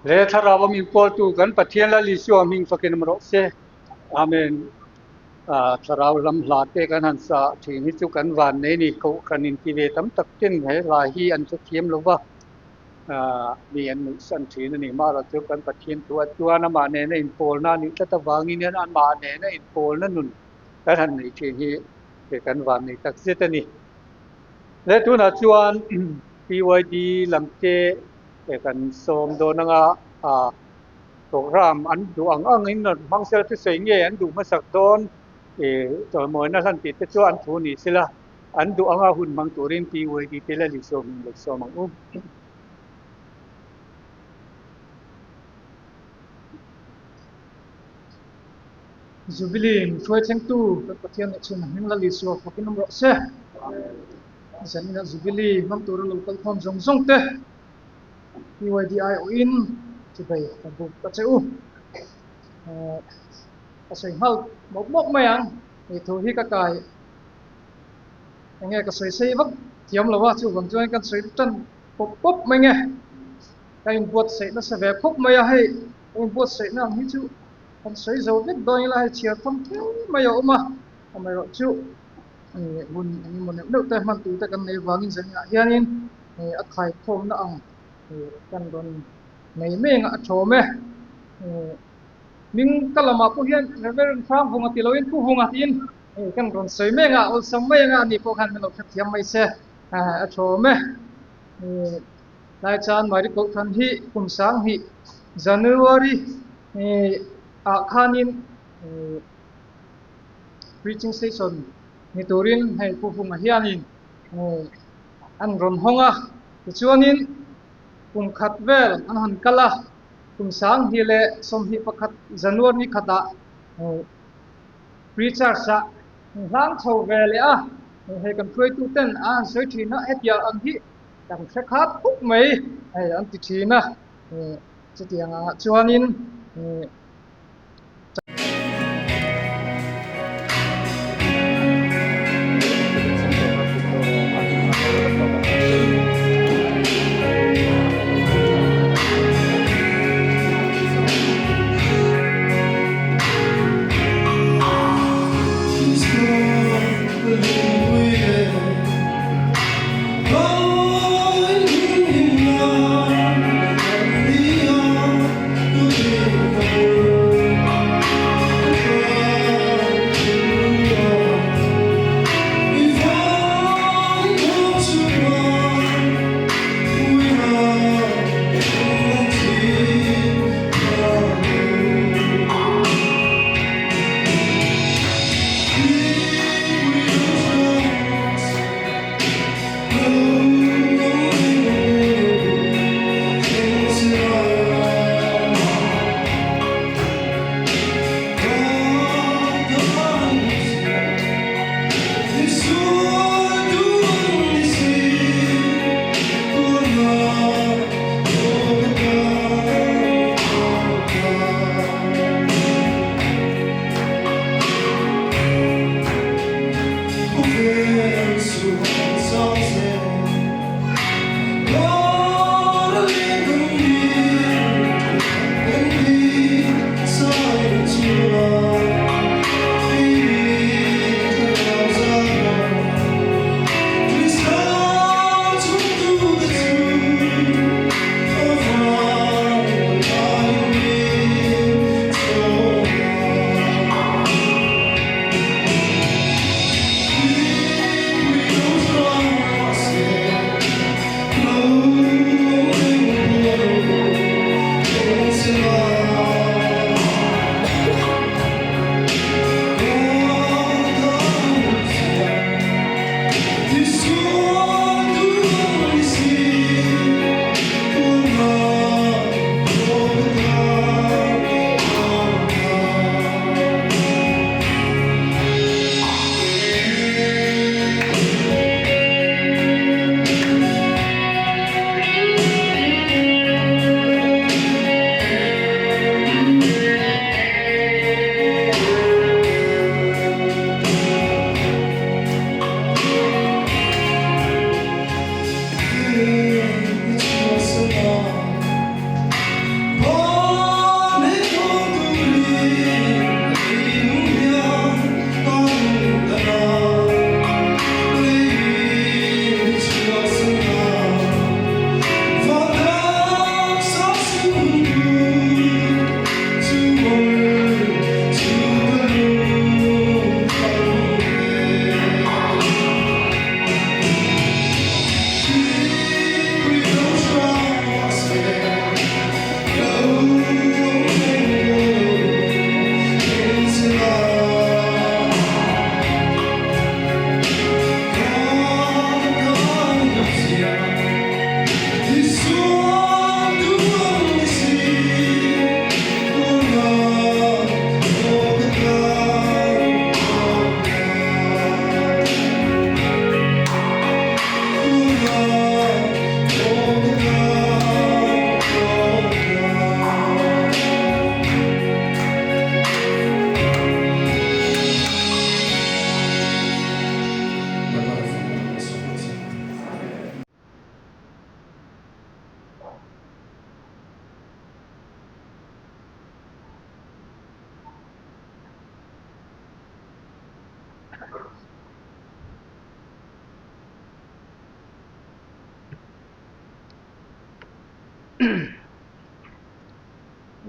Le thlarau a min pawltu kan Pathian Lal Isua hming fakin awm rawh se. Amen. Thlarau lam hla te kan han sa thin hi chu kan van nei ni koh kan inti ve tam tak ten he hla hi an hrethiam lo va, mi an nuihsan thin a ni. Amaherawhchu kan Pathian thu a chuan amah nena inpawlna a nih tlat avangin hian amah nena inpawlna nun kan han nei thin hi kan van nei tak zet a ni. Le tunah chuan PYD lam te kan sawm dawn anga program an duh ang ang in rawn hmang sela thusawi nge an duh hmasak dawn chawimawina hlan tih te chu an thu ni sela an duh anga hun hmang turin PYD te la lisawm in lo sawm ang u. Jubilee min hruai thlengtu kan Pathian leh chhun a hming la Isua fakin awm rawh se. Zanina Jubilee hmang tura lo kal khawm zawng zawng te PYDI awhin chubei ka buk ta che u. Ka sawi nghal mawp mawp mai ang. Hei thu hi ka kai enge ka sawi sei vak thiam lo a, chuvang chuan kan sawi tan pawp pawp mai nge. Ka inbuatsaih nasa ve khawp mai a, hei ka inbuatsaihna ang hi chu Kan sawi zo vek dawn ila hei chhiar tham theu mai a awm a, amaherawh chu hun eng emaw neuh neuh te hman tur te kan nei avangin zaninah hianin a khaikhawmna ang kan rawn nei mai anga a thawm e. Hming ka lamah pawh hian Reverend Hrang Vunga ti loin Pu Vunga tiin kan rawn sawi mai anga awlsam mai anga ani pawh khan min lo hrethiam mai se a thawm e. Tlai chuan Mari Kohhran hi kum 2000 January ah khanin preaching station ni turin hei Pu Vunga hianin an rawn hawng a, tichuanin kum khat vel an han kal a, kum 2021 January ni khatah pre-charge ah an hlang chho ve leh a, hei kan hruaitu ten a han sawi thin a, hetiang ang hi kan hre khat khawp mai hei an ti thin a. Chutiang angah chuanin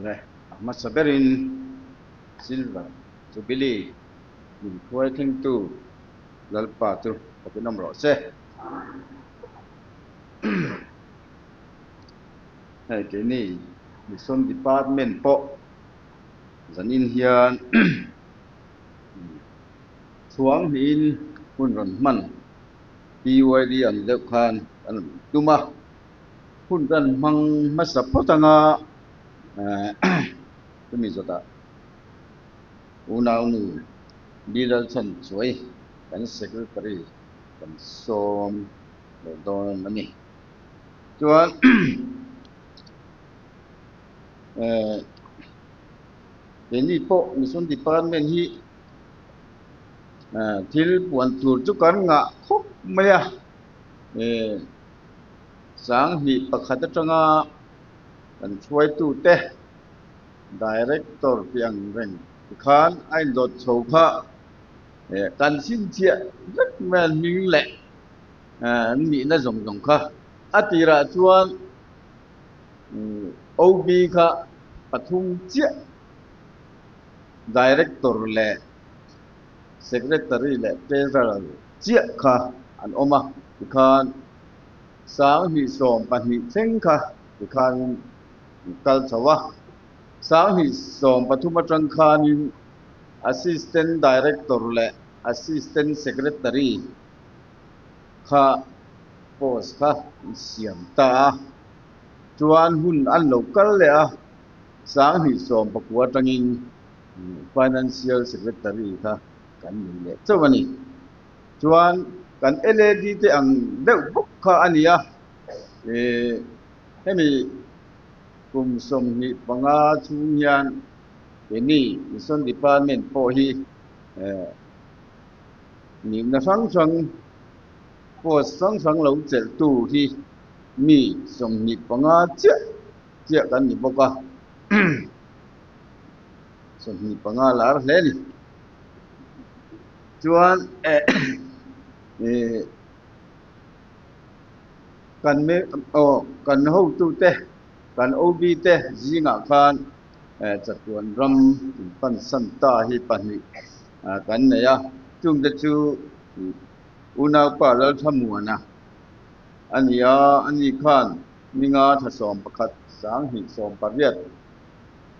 Le a hmasa berin Silver Jubilee min hruai thlengtu Lalpa chu fakin awm rawh se. Hei keini Mission Department pawh zanin hian chhuang hnihin hun rawn hman PYD ang deuh khan kan rawn tum a, hun kan hmang hmasa phawt anga chumi zawtah unaunu Bilalchhan Chuai kan Secretary kan sawm leh dawn a ni. Chuan keini pawh Mission Department hi thil puan tur chu kan ngah khawp mai a, 21 atanga kan hruaitute Director tih ang reng tikhan a indawt chho kha kan chhinchhiah vek mai a hming leh an nihna zawng zawng kha a tirah chuan OB kha pathum chiah Director leh Secretary leh Treasurer chiah kha an awm a, tikhan 2012 thleng kha tikhan kal chho a, 2013 atang khanin Assistant Director leh Assistant Secretary kha post kha an siam ta a, chuan hun an lo kal leh a, 2019 atangin Financial Secretary kha kan nei leh chauh a ni. Chuan kan LAD te ang deuh bawk kha a ni a, hemi kum 25 chhung hian keini Mission Department pawh hi nihna hrang hrang post hrang hrang lo chelhtu hi mi 25 chiah chiah kan ni bawk a, 25 lar hle a ni. Chuan kan aw kan hotute kan OB te zingah khan chatuan ram inpansan ta hi pahnih kan nei a, chungte chu unaupa Lalthamuana a ni a, ani khan ninga thla 11 2018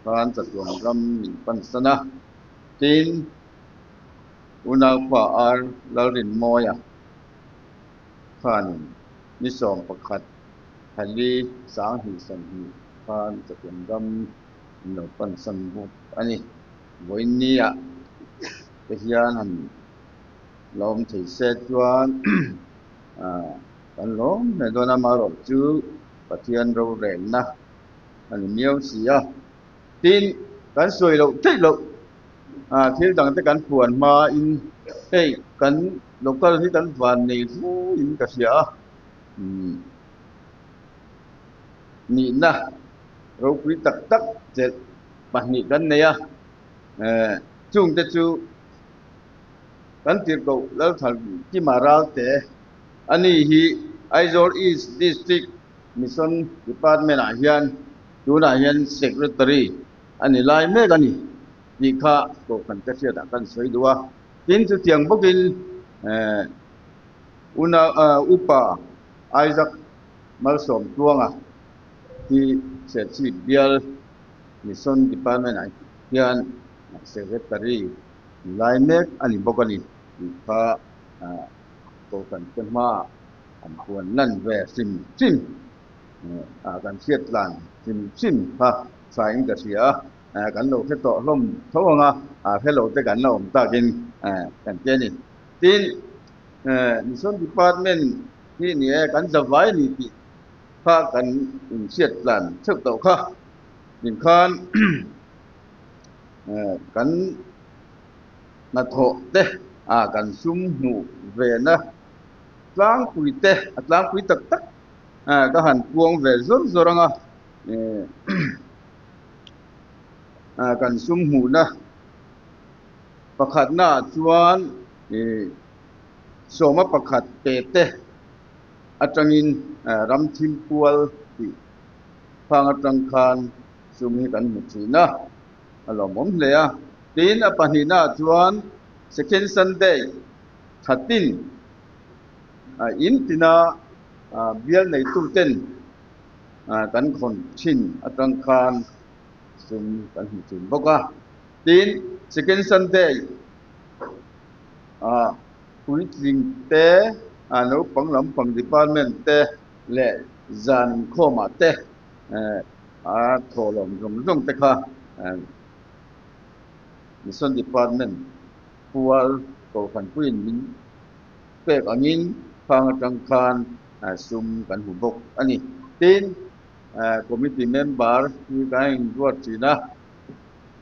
khan chatuan ram min pansan a, tin unaupa R Lalrinmawia khanin ni 11 thla li 2020 khan chatuan ram min lo pansan bawk a ni. Vawiinniah te hian han la awm thei se chuan kan lawm hle dawn a, amaherawh chu Pathian rorelna a ni miau si a. Tin, kan sawi loh theih loh thil dang te kan puan hmain hei kan local hi kan van nei hluin ka hria a, nihna ropui tak tak chelh pahnih kan nei a, chungte chu kan tirhkoh Lalthalkima Ralte a ni hi Aizawl East District Mission Department ah hian tunah hian Secretary a ni lai mek a ni tih kha kohhran te hriatah kan sawi duh a, tin chutiang bawkin una Upa Isaac Malsawmtluanga hi Serchhip bial Mission Department ah hian Secretary ni lai mek a ni bawk a ni tih kha kohhran te hmaah an puan lan ve hrim hrim a kan hriat tlan hrim hrim kha thain ka hria a, kan lo hre tawh hlawm tho ang a, hre lo te kan la awm takin kan ti a ni. Tin, Mission Department hi ni e kan zavai a ni tih kha kan inhriat tlan theuh tawh kha. Tin khan kan hnathawh te kan sum hmuh ve na tlangpui te a tlangpui tak tak ka han puang ve zawr zawr ang a, kan sum hmuhna pakhatnaah chuan sawma pakhat pe te atangin ram thim pual tih. Khang atang khan sum hi kan hmu thin a, a lawmawm hle a. Tin, a pahnihnaah chuan Second Sunday thatin in tina bial neituten kan khawn thin atang khan sum kan hmu thin bawk a. Tin, Second Sunday puitling te, naupang lampang department te leh zan inkhawmah te a thawhlawm zawng zawng te kha Mission Department pual Kohhranpuiin min pek angin khang atang khan sum kan hmu bawk a ni. Tin, Committee member hi kan inruat thin a,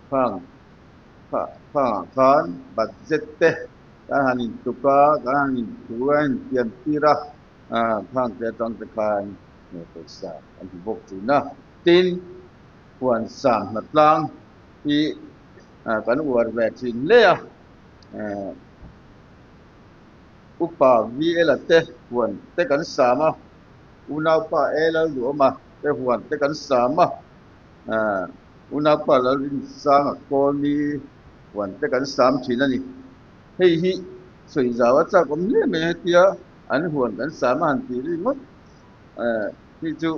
khang khangah khan budget te kan han intuk a, kan han inthu a, kan inpian tir a, khang te atang te khan pawisa kan hmu bawk thin a. Tin, huan sang hnatlang hi kan uar ve thin hle a, Upa VL-a te huan te kan sam a, Unaupa A Lalduhawma te huan te kan sam a, Unaupa Lalrinsanga Kawlni huan te kan sam thin a ni. Hei hi sawi zau a chak awm hle mai hetia an huan kan sam a han tih ringawt hi chu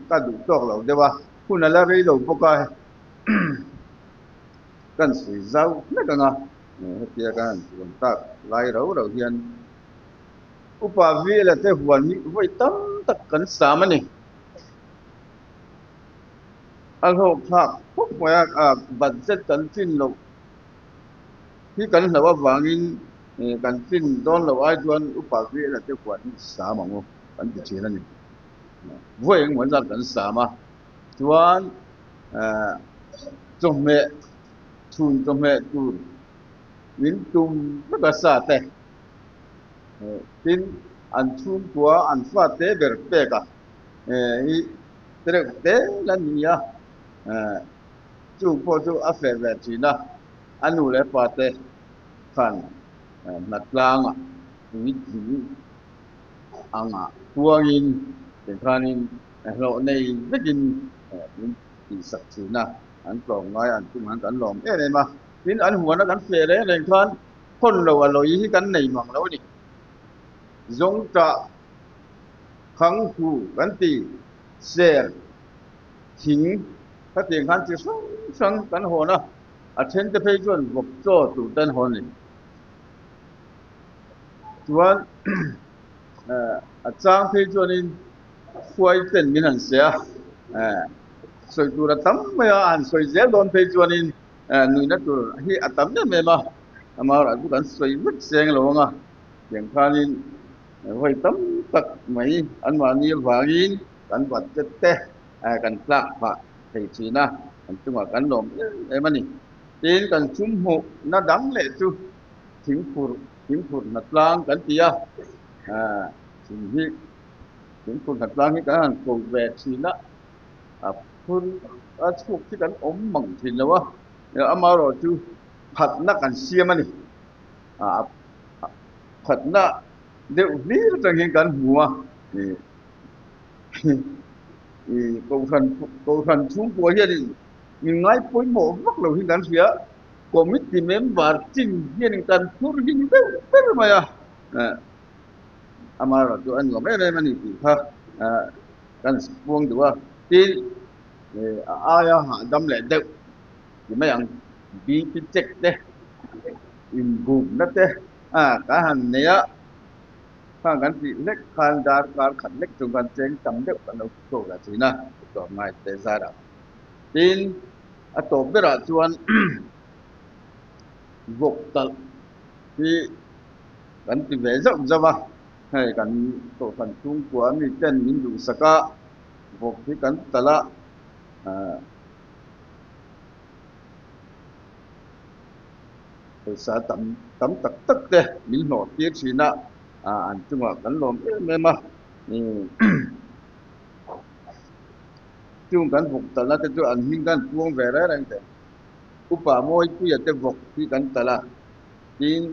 ka duh tawk lo deuh a, hun a la rei lo bawk a kan sawi zau hlek ang a, hetia kan han huan tak lai rau rau hian Upa Vela te huan hi vawi tam tak kan sam a ni. A hlawk thlak khawp mai a, budget kan chin loh hi kan hlauh avangin kan chin dawn loh ai chuan Upa Vela te huan hi sam ang u kan ti thin a ni. Vawi engemaw zat kan sam a, chuan chawhmeh chhun chawhmeh tur min tum vek a sa te. Tin, an chhungkua an fate ber pek a hi tereuh te la ni a, chung pawh chu a feh ve thin a, a nu leh pa te khan hnatlangah puitling anga puangin tikhanin hlawh nei vekin min tihsak thin a, an tlawmngai an tum han kan lawm em em a, tin an huana kan feh reng reng khan Hawn lo a lawi hi kan nei mang lo a ni. Zawngṭah khang hu kan ti, ser, thing khatiang khan chi hrang hrang kan hawn a, a thente phei chuan vawk chaw tur te an hawn a ni. Chuan a chang phei chuanin khuai ten min han se a, sawi tur a tam mai a, a han sawi zel dawn phei chuanin Nuihna tur hi a tam em em a, amaherawh chu kan sawi vek seng lo ang a, tiang khanin vawi tam tak mai anmahni avangin kan budget te kan tlak phah thei thin a, kan chungah kan lawm em em a ni. Tin, kan sum hmuhna dang leh chu thingphurh, thingphurh hnatlang kan ti a, thing hi thingphurh hnatlang hi kan han ko ve thin a. A phur a chhuk hi kan awm mang thin lo a, amaherawh chu phatna kan siam a ni. Phatna deuh hlir atang hian kan hmu a, Kohhran Kohhran chhungkua hianin min ngai pawimawh vak lo hi kan hria, committee member chin hianin kan phur him deuh ber mai a, amaherawh chu a nuam em em a ni tih kha. Kan puang duh a, tin a aia hahdam leh deuh ti mai ang, BP check te, inbukna te kan han nei a, khang kan tih hlek khan darkar khat hlek chung khan cheng tam deuh kan lo chhuak leh thin a, tawp ngai te zarah. Tin, a tawp berah chuan vawk talh hi kan ti ve zauh zauh a. Hei kan Kohhran chhungkua mi ten min duhsak a, vawk hi kan talh a, pawisa tam tam tak tak te min hlawh tir thin a, an chungah kan lawm em em a, chung kan vawk talhna te chu an hming khan puang ve reng reng teh. Upa Mawipuia te vawk hi kan talh a, tin.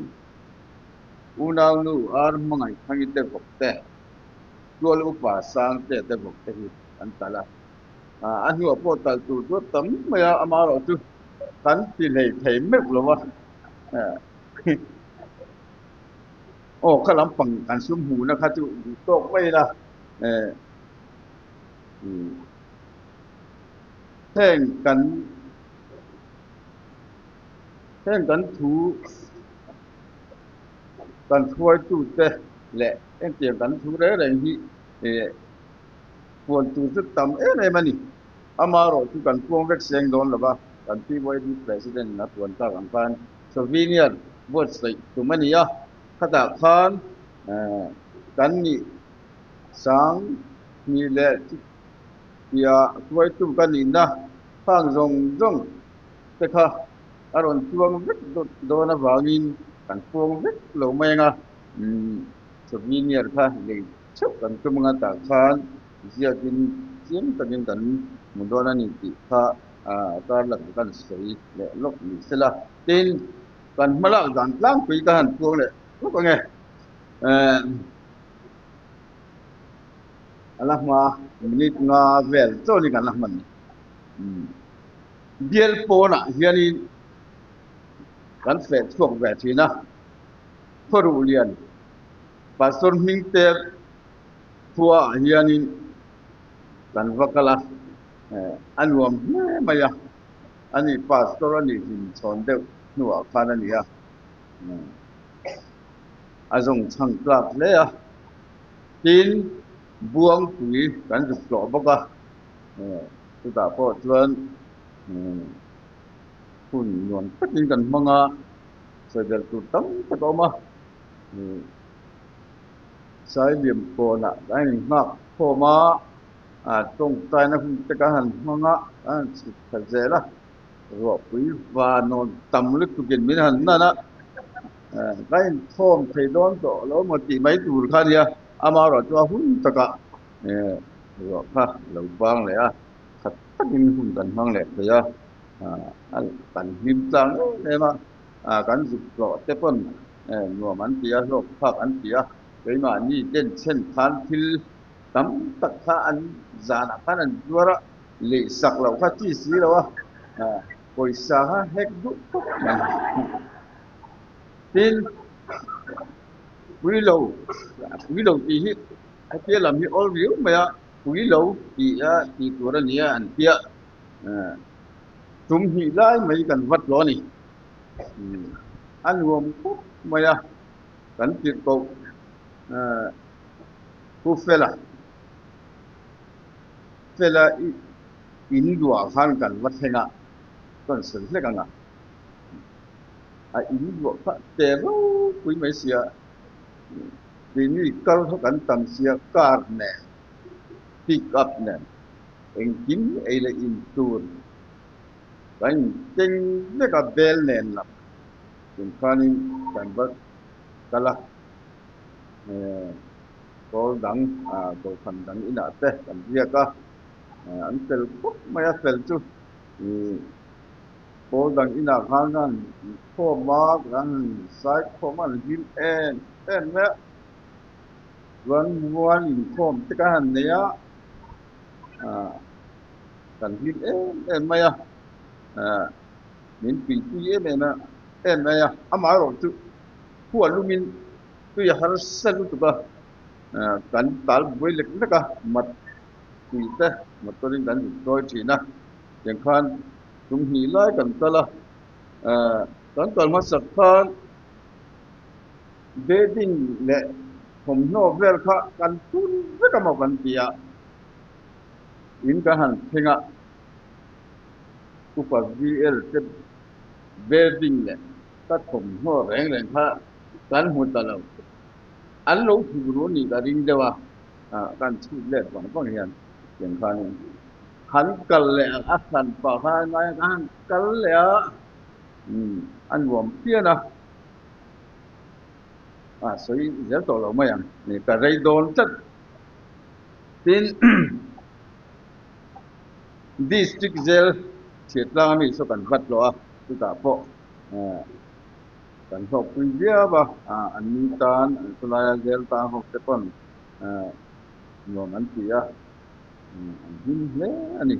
Unaunu ar hmangaih thangi te vawk te, tual upa sang te te vawk te hi an tal a. A hnuah pawh talh tur chu a tam mai a, amaherawhchu kan ti hlei thei meuh lo va. Aw kha lampang kan sum hmuhna kha chu duh tawk mai ila. Heng kan heng kan thu kan hruaitute leh engtiang kan thu reng reng hi puan tur chu tam em em a ni. Amaherawh chu kan puang vek seng dawn lo va, kan PYD President a puan tak ang khan Souvenir buatsaih tum a ni a, khatah khan kan nih sang hnih leh chutia hruaitu ka nihna khang zawng zawng te kha a rawn chuang vek dawn avangin kan puang vek lo mai ang a, souvenir kha lei theuh kan tum anga tah khan ziakin chiang takin kan hmu dawn a ni tih kha kar lam kan sawi leh lawk ni sela. Tin, kan hmalak dan tlangpui ka han puang leh lawk ang e. A la hma minute nga vel chaw ni kan la hman ni. Bial pawnah hianin kan feh chhuak ve thin a, khaw lian Pastor hming te khua ah hianin kan va kal a, a nuam hle mai a, ani Pastor a nih hlim chhawn deuh hnuah khan a ni a, a zawng chhang tlak hle a, tin Buangpui kan zuk tlawh bawk a, chutah pawh chuan hun nuam takin kan hmang a, sawi belh tur tam tak a awm a. Sailiam kawnah kan innghak khawm a, tawngtaina hun te kan han hmang a, kan han chhuk thla zel a, ruahpui vanawn tam lutukin min han nan a, kan inkhawm thei dawn tawh lo maw tih mai tur kha a nia, amaherawhchu a hun takah ruah kha a lo bang leh a, khat takin hun kan hmang leh thei a, kan hlim tlang em em a, kan zuk tlawh te pawn nuam an ti a, hlawk phak an ti a, keimahni den chhen khan thil tam tak kha an zanah khan an zuar a, lei sak loh kha chi si lo a, pawisa kha hek duh khawp mai. Tin, Puilo, Puilo tih hi hetia lam hi awl riau mai a, Puilo tih a tih tur a nia an tia, tum hnih lai mai kan vat lo a ni. A nuam khawp mai a, kan tirh koh Pu Fela, Fela in duah khan kan va thleng a, kan sawi hlek ang a, a in duah kha te ropui mai sia, keini kal kha kan tam sia car nen, pick up nen, engkim ei leh in tur. Kan inteng vek a bel nen lam chung khanin kan va kal a, pawl dang kohhran dang inah te kan riak a, an fel khawp mai a fel chu pawl dang inah khan kan inkhawm a, kan zai khawm a, an hlim em em mai a, chuan mual inkhawm te kan han nei a. Kan hlim em em mai a, min tuipui em em a em mai a, amaherawh chu khua lumin tui a harsa lutuk a, kan tal buai lek lek a, mat tui te motor in kan inchawi thin a, tiang khan tum hnih lai kan kal a, kan kal hmasak khan bedding leh thawmhnaw vel kha kan thun vek a maw kan ti a. In kan han thleng a, Upa VL te building leh ka thawmhnaw reng reng kha kan hmu ta lo. An lo thuk ru nih ka ring deuh a, kan chhut let vang vang hian tiang khanin han kal leh a hran pah khan a ngai a, ka han kal leh a, a nuam phian a, a sawi zel tawh lo mai ang, ka rei dawn tlat. Tin, District Jail Chhiatlang ami saw kan vat lo a, chutah pawh kan hlawkpui viau a, an ni tan, an khawlaia jail tang ho te pawn nuam an ti a. An hlim hle a ni.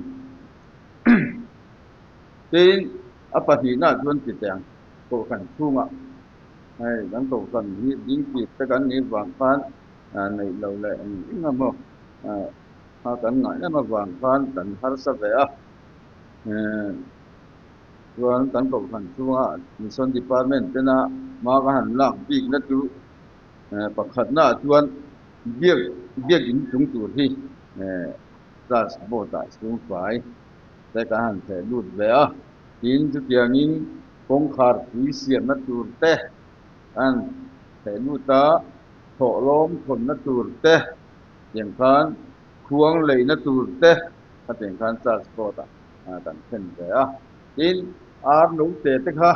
Tin, a pahnihna chuan ti teh ang, Kohhran chhungah hei kan Kohhran hi dingtir te kan nih vang khan neih lo leh eng eng emaw kha kan ngah em avang khan kan harsa ve a. Chuan kan Kohhran chhunga Mission Department tena hma ka han lak bikna chu pakhatna chuan biak biak in chung tur hi class board ah chhungfai te kan han theh lut ve a, tin chutiangin kawngkhar pui siamna tur te an theh lut a, thawhlawm thawnna tur te tiang khan khuang leina tur te khatiang khan class board ah kan thlen ve a, tin ar note te kha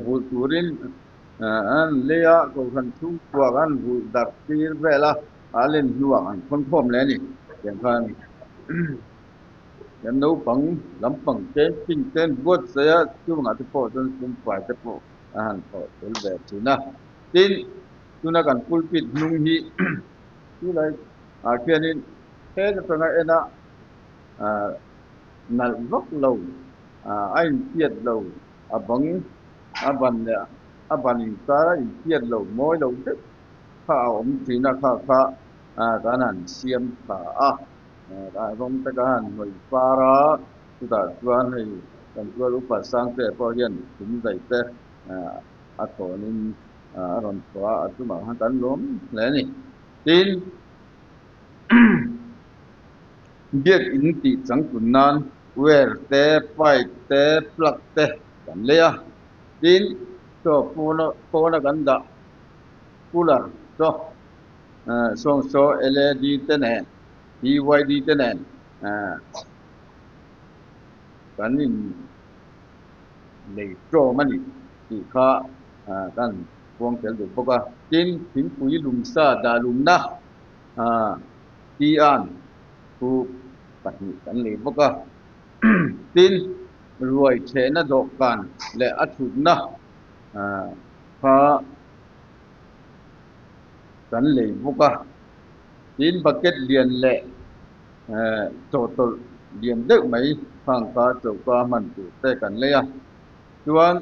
vulh turin an lei a, kohhran chhungkua khan vulh darh tir vel a, a len hnuah an khawn khawm leh a ni. Tiang khan kan naupang lampang camping te an buatsaih a, chungah te pawh chuan sumfai te pawh a han thawh tel ve thin a. Tin, tuna kan pulpit hnung hi chulai ah khianin hel atanga en a nalh vak lo, a inpiat lo, a bang a ban leh a ban inkar a inpiat lo mawi lo deuh kha a awm thin a, kha kha kan han siam tha a, rawng te kan han hnawih par a, chutah chuan hei kan tual upa Sangte pawh hian thing daih te a tawnin a rawn chhuah a, a chungah khan kan lawm hle a ni. Tin, Biakinn tih changtlun nan wire te, pipe te, plug te kan lei a, tin chaw pawna kan dah cooler chaw sawngsaw led te nen BYD te nen kan in lei tlawm a ni tih kha kan puang tel duh bawk a, tin thingpui lumsa dah lumna Tian thu pahnih kan lei bawk a, tin ruai chhehna dawhkan leh a thutna kha kan lei bawk a, tin bucket lian leh chawhtawlh lian deuh mai khang kha choka hman tur te kan lei a, chuan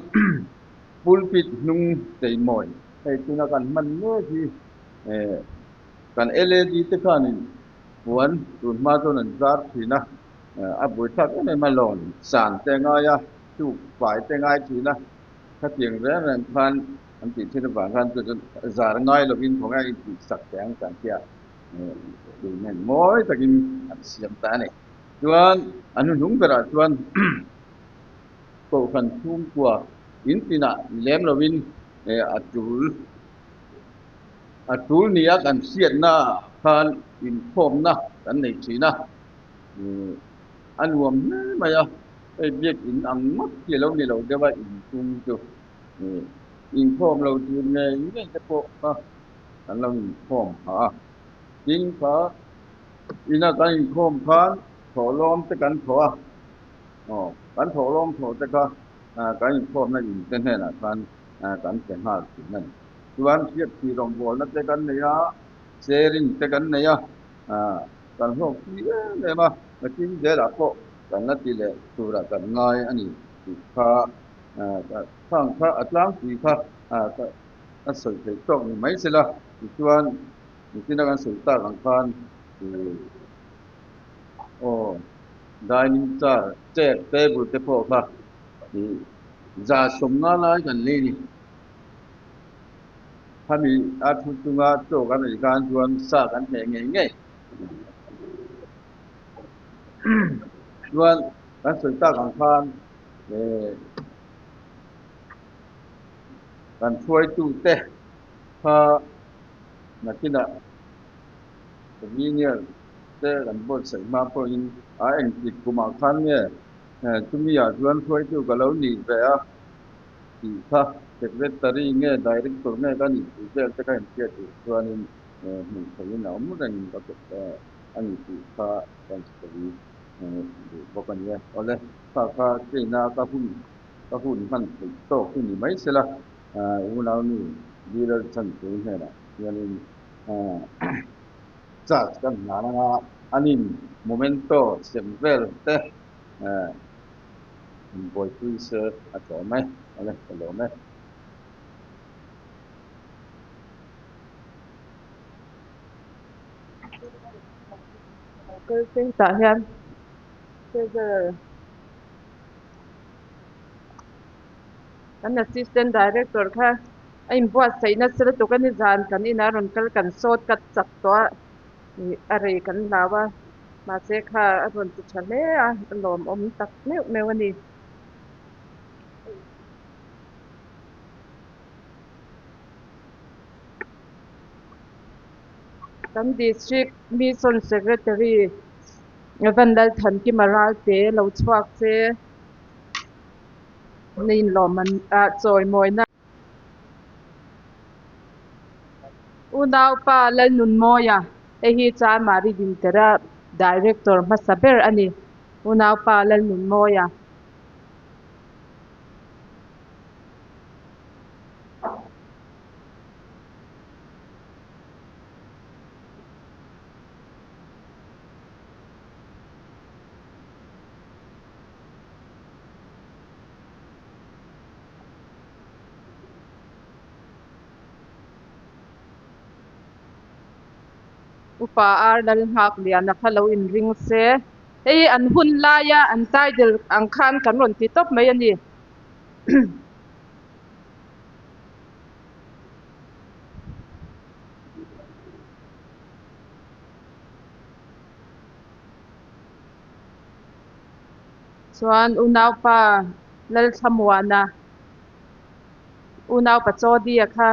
pulpit hnung cheimawi hei tuna kan hman mek hi Kan led te khanin puan tun hma chuan an zar thin a, a buaithlak em em a lawn san te ngai a, tuk fai te ngai thin a, khatiang reng reng khan an tih thin avang khan chu chuan zar ngai lovin khawngaih a intihsak teh ang kan tia tih nen mawi takin an siam ta a ni. Chuan a hnuhnung berah chuan Kohhran chhungkua in tinah lem lovin a tul. A tul nia kan hriatna khan inkhawmna kan nei thin a, a nuam hle mai a, hei biakin ang ngawt hi a lo ni lo deuh a inchung chu inkhawm lo tur ngei ngei te pawh kha kan lo inkhawm phah a, tin kha ina kan inkhawm khan thawhlawm te kan thawh a, aw kan thawhlawm thawh te kha kan inkhawmna in te hnenah khan kan pe nghal thin a ni. Chuan hriatthih rawngbawlna te kan nei a, sharing te kan nei a, kan hlawk pui em em a, nakin zelah pawh kan la ti leh turah kan ngai a ni tih kha khang kha a tlangpui kha a sawi theih tawk ni mai se la, tichuan nichina kan sawi tak ang khan aw dining chair chair table te pawh kha za sawmnga lai kan lei a ni. Khami a thu chunga chaw kan ei khan chuan sa kan hneh ngei ngei. Chuan kan sawi tak ang khan kan hruaitute kha nakinah convener te kan buatsaih hma pawhin a engtik kumah khan nge chumi ah chuan hruaitu ka lo nih ve a. Tih kha Secretary nge Director nge ka nih tih vel te ka inhriat duh chuanin hmuh theihin a awm reng ka a ni tih kha kan sawi duh bawk a nia. Awle, kha kha train-a ka hun ka hun hman theih tawk hi ni mai sela unaunu Biral Chantui hnenah hianin charge kan hlan anga. Anin memento sem vel te in buaipui se a tlawm e, ale ka lawm e. Kal te tah hian treasurer kan assistant director kha a inbuatsaih nasa lutuk a nizan kan inah a rawn kal kan sawt kat chak tawh a ih a rei kan hlau a mahse kha a rawn ti tha hle a a lawmawm tak meuh meuh a ni. Kan district mission secretary Evan Lalthankima Ralte lo chhuak se na inlawm ah chawimawina. Unaupa Lalnunmawia hei hi Chanmari Dintera Director hmasa ber a ni. Unaupa Lalnunmawia. Upa ar lal nghak lian a kha lo inring se hei an hun laia an title ang khan kan rawn ti tawp mai a ni. Chuan unaupa Lalthlamuana unaupa Chawdia kha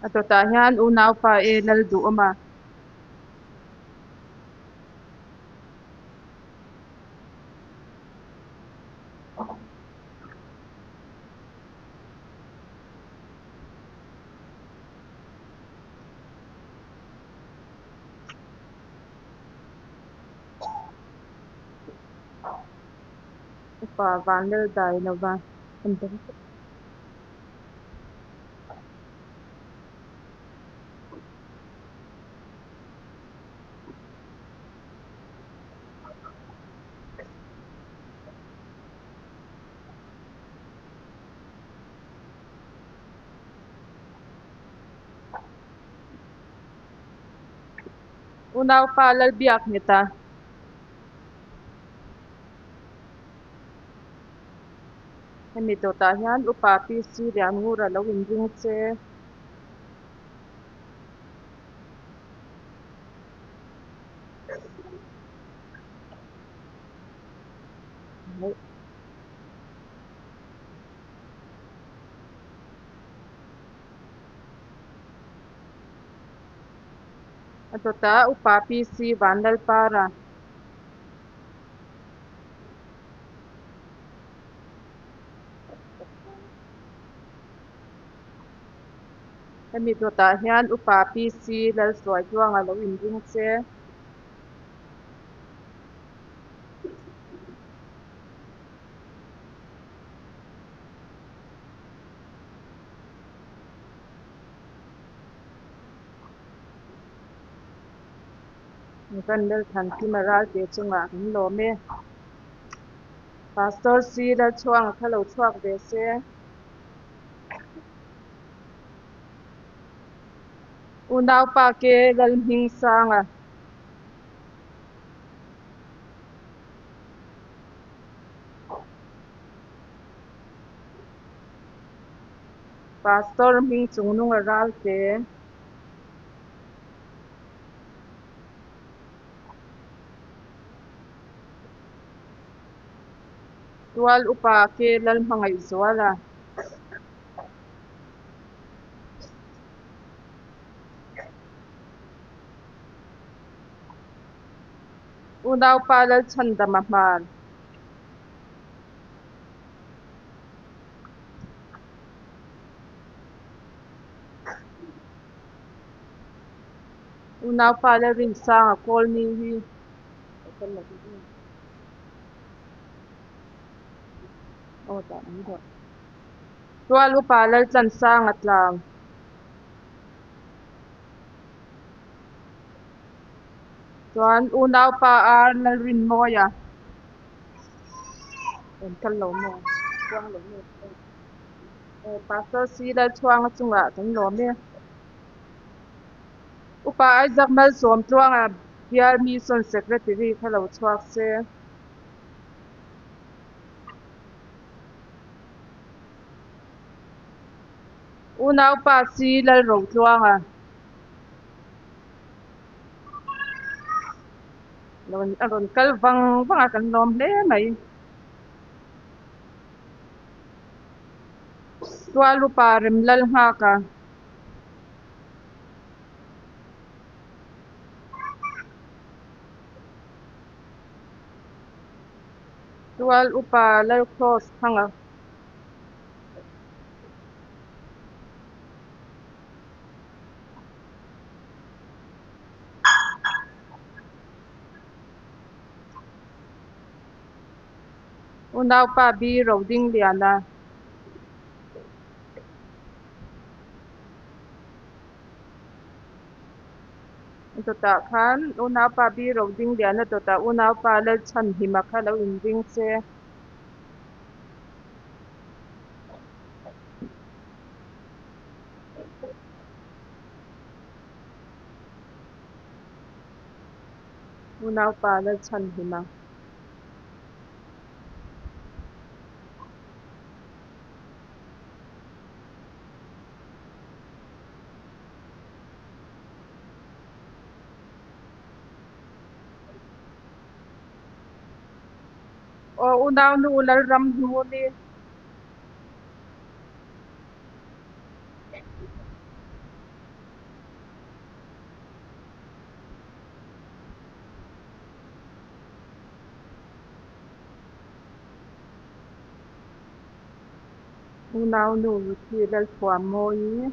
a dawtah hian unaupa e Lalduhawma. Upa Vanlal Dailova an awm bawk. Unaupa Lalbiak Ngeta. Hemi dawtah hian Upa PC Lianngura lo inring che. A dawtah Upa PC Vanlalpara. Hemi dawtah hian Upa PC Lalsuaitluanga lo inring che. Kan Lalthankima Ralte chungah kan lawm e. Pastor C Lalchhuanga kha lo chhuak ve se. Unaupa ke Lalhmingsanga. Pastor hming chung nunga Ralte. Tual upa ke lal hmangaih zual a. Unaupa Lalchhandama hman. Unaupa Lalrinsanga Kawlni hi. Aw dah mai rawh. Tual upa Laltlansanga tlang. Chuan unaupa ar Lalrinmawia. Rawn kal lo maw? Chuang lo maw? Pastor C Lalchhuanga chungah kan lawm e. Upa Isaac Malsawmtluanga bial Mission Secretary kha lo chhuak se. Unaupa C Lalrotluanga. A rawn kal vang vang a kan lawm hle mai. Tualupa Remlal nghak a. Tual upa Lalcross thang a. Unaupa B Rodingliana. Dawtah khan unaupa B Rodingliana dawtah unaupa Lalchhanhima kha lo inring se. Unaupa Lalchhanhima. Aw unaunu Lalramhnuni. Unaunu Ruthi Lalthuammawi.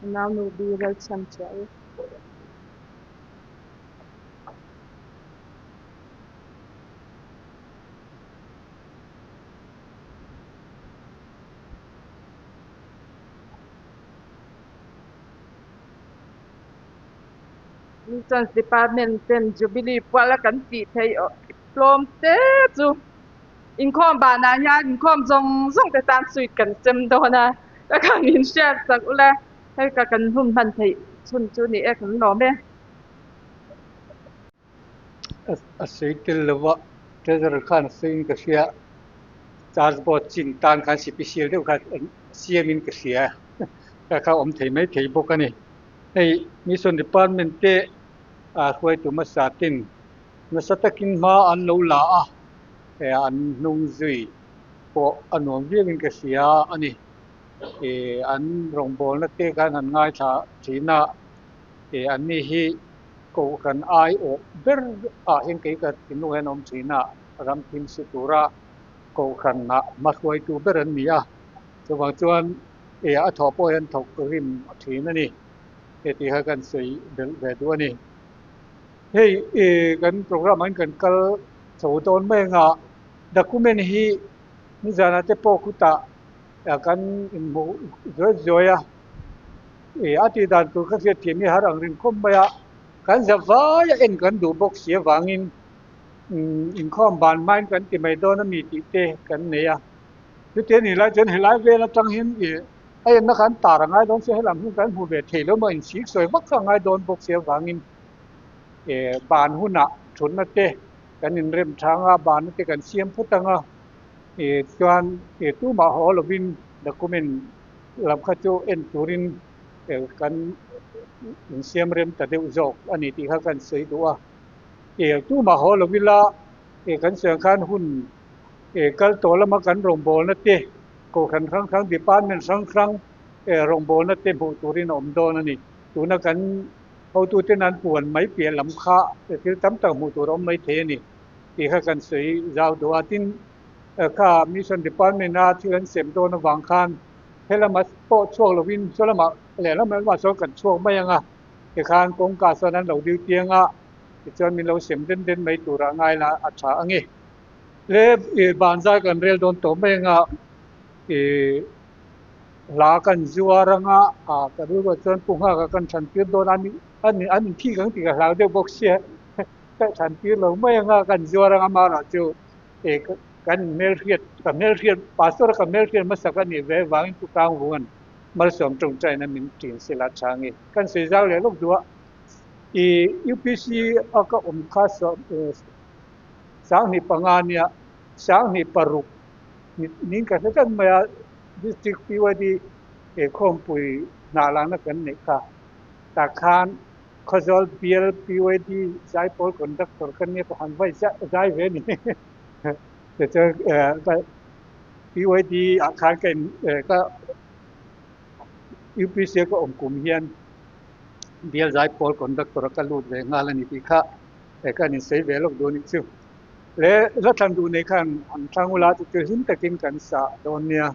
Unaunu B Lalchhiamchhiahi. Missions Department ten Jubilee pual a kan tih theih tlawm te chu inkhawm banah hian inkhawm zawng zawng te tan sweet kan sem dawn a ka khan min hriat sak ula hei ka kan hun hman theih chhun chu ni e kan lawm e. A sawi tel lova Treasurer khan a sawiin ka hria charge board chin tan khan sipisial deuh khan siamin ka hria kha kha awm thei mai thei bawk a ni. Hei Mission Department te hruaitu hmasa ten nasa takin hma an lo la a, an hnung zui pawh a nuam viauin ka hria a ni. An rawngbawlna te khan han ngaithla thin a, anni hi Kohhran aiawh ber ah hian kei ka thinlung hian awm thin a, ram thim si tura Kohhran ah hmahruaitu ber an ni a, chuvang chuan e a thawh pawh hian thawk rim thin a ni he tih kha kan sawi belh ve duh a ni. Hei e kan program ah hian kan kal chho dawn mai anga document hi nizanah te pawh khutah kan inhmuh zuai zuai a. E a tih dan tur ka hriat thiam hi har ang rin khawp mai a, kan za vai a en kan duh bawk si avangin umm inkhawm ban hmain kan ti mai dawn a mi tih te kan nei a. Chuti a nih lai chuan helai vel atang hian e a enna kha an tar a ngai dawn sia helam hi kan hmu ve thei lo maw insik sawi vak kha a ngai dawn bawk si avangin e ban hunah thutna te kan inrem thang a, banna te kan siam phut ang a e chuan e tumah haw lovin document lam kha chu en turin kan insiam rem ta deuh zawk a ni tih kha kan sawi duh a. Tumah haw lo ila kan sawi ang khan hun kal tawh lama kan rawngbawlna te kohhran hrang hrang department hrang hrang rawngbawlna te hmuh turin a awm dawn a ni. Tuna kan hotuten an puan mai piah lam kha thil tam tak hmuh tur a awm mai thei a ni tih kha kan sawi zau duh a. Tin. Kha Mission Department a thil an sem dawn avang khan helama pawh chhuak lovin saw lamah lehlam lamah sawn kan chhuak mai ang a, tikhan kawngka sawn an lo duty ang a, tichuan min lo sem den den mai turah ngai la a tha ang e. Le banzai kan rel dawn tawh mai ang a, ih hla kan zuar ang a, ah ka rilruah chuan Pu Nghaka kan than tir dawn a ni an inthik ang tih ka hlau deuh bawk sia, ka than tir lo mai ang a, kan zuar ang a amaherawh chu e kan hmelhriat ka hmelhriat pastor ka hmelhriat hmasak a nih ve vangin Pu Kangvunga'n malsawm tawngtaina min ṭin sela chang i kan sawi zau leh lawk duh a. I UPC a ka awm kha 25 nia 26 nin ka hre tlat mai a District PYD he khawmpui hnah lakna kan neih kha tah khan Khawzawl bial PYD zaipawl conductor ka nia ka han vai zai ve a ni. Tichuan PYD ah khan ka in ka UPC a ka awm kum hian bial zaipawl conductor a ka lut ve nghal a ni tih kha ka han insawi ve lawk duh a nih chu. Le la thlan duh nei khan han thlang ula chu chu hlim takin kan sah dawn nia.